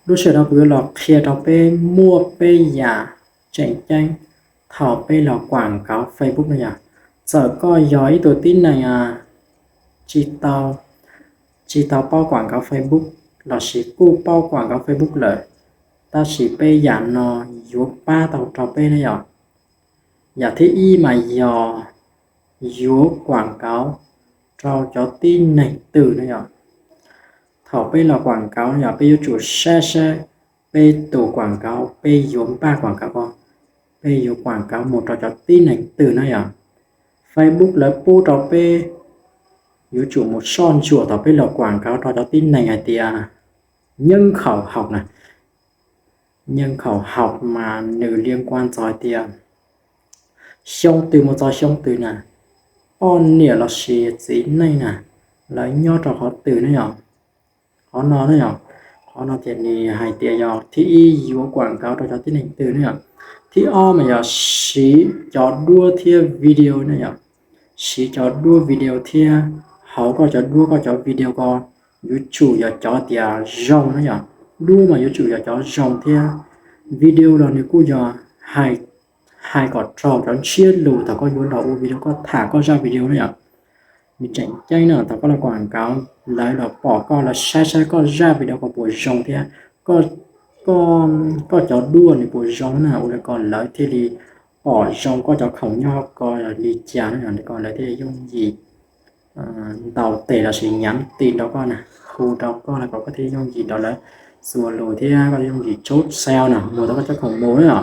Lub sij hawm no kuv yuav los qhia rau peb muaj peb yam tseem ceeb thaum peb los kuam kauv Facebook no yom. Txawm koj yog ib tug tib neeg tsis tau, tsis tau paub kuam kauv Facebook lossis kuj paub kuam kauv Facebook lawm, tab sis peb yam no yuav pab tau rau peb ne yom. Yam thib ib mas yog yuav kuam kauv rau cov tib neeg twg no yom. Thaum peb los kuam kauv no yom, peb yuav tsum saib saib peb tus kuam kauv, peb yuav npaj kuam kauv ko, peb yuav kuam kauv mus rau cov tib neeg twg no yom. Facebook lawv pub rau peb yuav tsum mus soj ntsuam thaum peb los kuam kauv rau cov tib neeg hais tias nyeeb khaum haum na. Nyeeb khaum haum mas nws liam kuam txog hais tias xyoo twg mus txog xyoo twg na, poj niam lossis txiv neej na, lawv nyob rau qhov twg ne yom. Qhov no ne yom, qhov no ces nws hais tias yog thib ib yuav kuam kauv rau cov tib neeg twg ne yom. Thib ob mas yog siv cov duab thiab video ne yom. Siv cov duab video thiab hauv koj cov duab koj cov video ko yuav tsum yog cov tias zoo ne yom. Duab mas yuav tsum yog cov zoo thiab video los nws kuj yog hais, hais kom raug cov ntsiab lus thaum koj yuav los ua video koj tham koj zaj video ne yom. Nws tseem ceeb na thaum koj los kuam kauv lawv los pom koj lawv saib saib koj zaj video ko puas zoo thiab koj cov duab nws puas zoo na, ua li ko lawv thiaj li pom zoo koj cov khoom nyob ko li cas no yom, li ko lawv thiaj li yooj yim ntaus tes lossis nhắn tin rau koj na, hu rau koj na, kom koj thiaj yooj yim nrog lawv xuas lus thiab koj yooj yim chốt sale na, mus tau koj cov khoom mus na.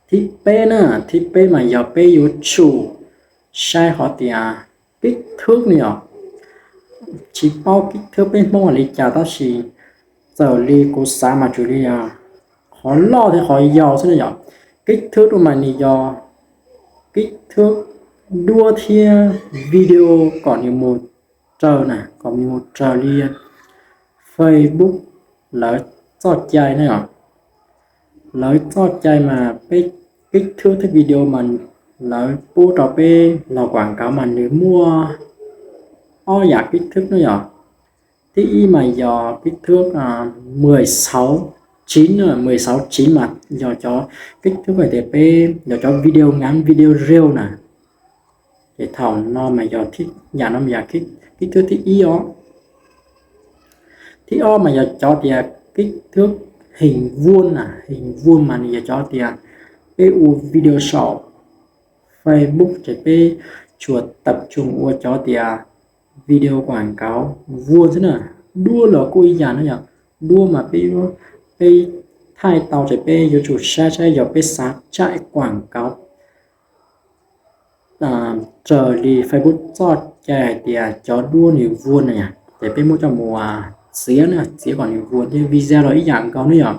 Thib peb na, thib peb mas yog peb yuav tsum saib qhov tias kích thước ne yom. Tsis paub kích thước peb Hmoob li cas tab sis txawm li kuv xav mas tsuas li qhov loj thiab qhov yau xwb ne yom. Kích thước mas nws yog kích thước duab thiab video kom nws mus raws na, kom nws mus raws li Facebook lawv txoj cai ne yom. Lawv txoj cai mas peb kích thước thiab video mas lawv pub rau peb los kuam kauv mas nws muaj ob yam kích thước ne yom. Thib ib mas yog kích thước mười sáu chín, mười sáu chín mas yog cov kích thước hais tias peb yog cov video ngắn video reel na. Ces thaum no mas yog yam no mas yog kích thước thib ib os. Thib ob mas yog cov tias kích thước hình vuông na, hình vuông mas nws yog cov tias peb ua video saum Facebook ces peb tsuas tập trung ua cov tias video quảng cáo vuông xwb na. Duab los kuj ib yam no yom, duab mas peb, peb thaij tau ces peb yuav tsum saib saib yog peb xav chạy quảng cáo raws li Facebook txoj cai hais tias cov duab nws vuông na yom, ces peb muab coj mus txiav na, txiav kom nws vuông thiab. Video los ib yam nkaus ne yom.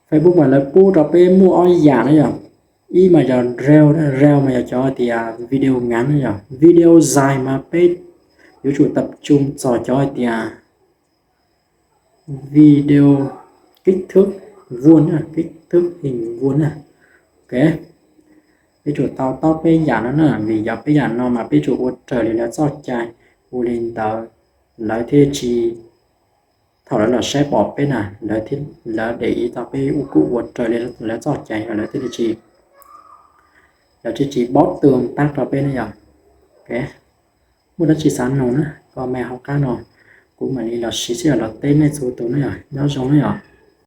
Facebook mas lawv pub rau peb muaj ob yam na yom. Ib mas yog reel, reel mas yog cov tias video ngắn na yom. Video dài mas peb yuav tsum tập trung txog cov hais tias video kích thước vuông na, kích thước hình vuông na. Ok, peb tsum tau taub peb yam no na, vim yog peb yam no mas peb tsum ua raws li lawv txoj cai, ua li ntawd lawv thiaj tsis, thaum lawv los saib pom peb na, lawv, lawv để ý tau peb ua, kuj ua raws li lawv txoj cai, lawv thiaj li tsis, lawv thiaj tsis bóp tus tab rau peb ne yom. Ok, muaj dab tsi xav nug na comment hauv qab no, kuv mam li los siv sij hawm los teb nej txhua tus na yom. Nyob zoo na yom.